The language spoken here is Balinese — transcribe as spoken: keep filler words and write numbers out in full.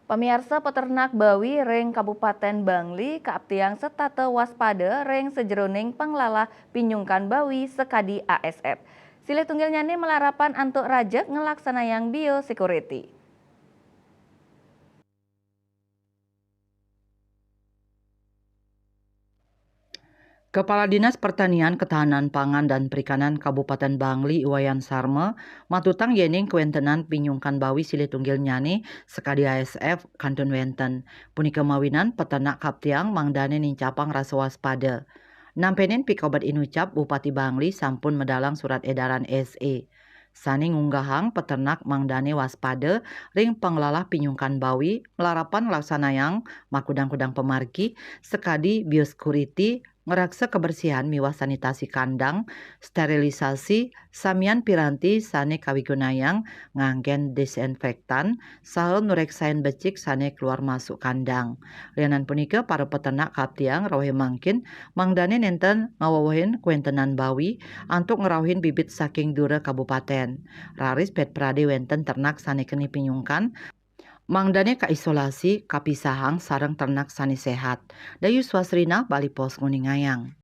Pamiarsa, peternak bawi ring Kabupaten Bangli kaaptiang setata waspada ring sajeroning panglalah pinyungkan bawi sakadi A S F. Silih tunggilnyane malarapan antuk rajeg nglaksanayang biosecurity. Kepala Dinas Pertanian, Ketahanan Pangan, dan Perikanan Kabupaten Bangli, Iwayan Sarma, matutang yening kawentenan pinyungkan bawi silih tunggilnyane sakadi A S F kantun wenten. Punika mawinan peternak kaaptiang mangdane nincapang rasa waspada. Nampenin pikobet inucap, Bupati Bangli sampun medalang surat edaran S E sane ngunggahang peternak mangdane waspada ring panglalah pinyungkan bawi, malarapan nglaksanayang makudang-kudang pamargi sakadi biosecurity, ngraksa kebersihan miwah sanitasi kandang, sterilisasi, samian piranti sane kawigunayang nganggen disinfektan, saha nureksain becik sane keluar masuk kandang. Lianan punika, para peternak kaaptiang rauhin mangkin mangdane nenten ngawewehin kawentenan bawi antuk ngrauhin bibit saking dura kabupaten. Raris ped prade wenten ternak sane keni pinyungkan, mangdane kaisolasi, kapisahang sareng ternak sane sehat. Dayu Swasrina, Bali Post, nguningayang.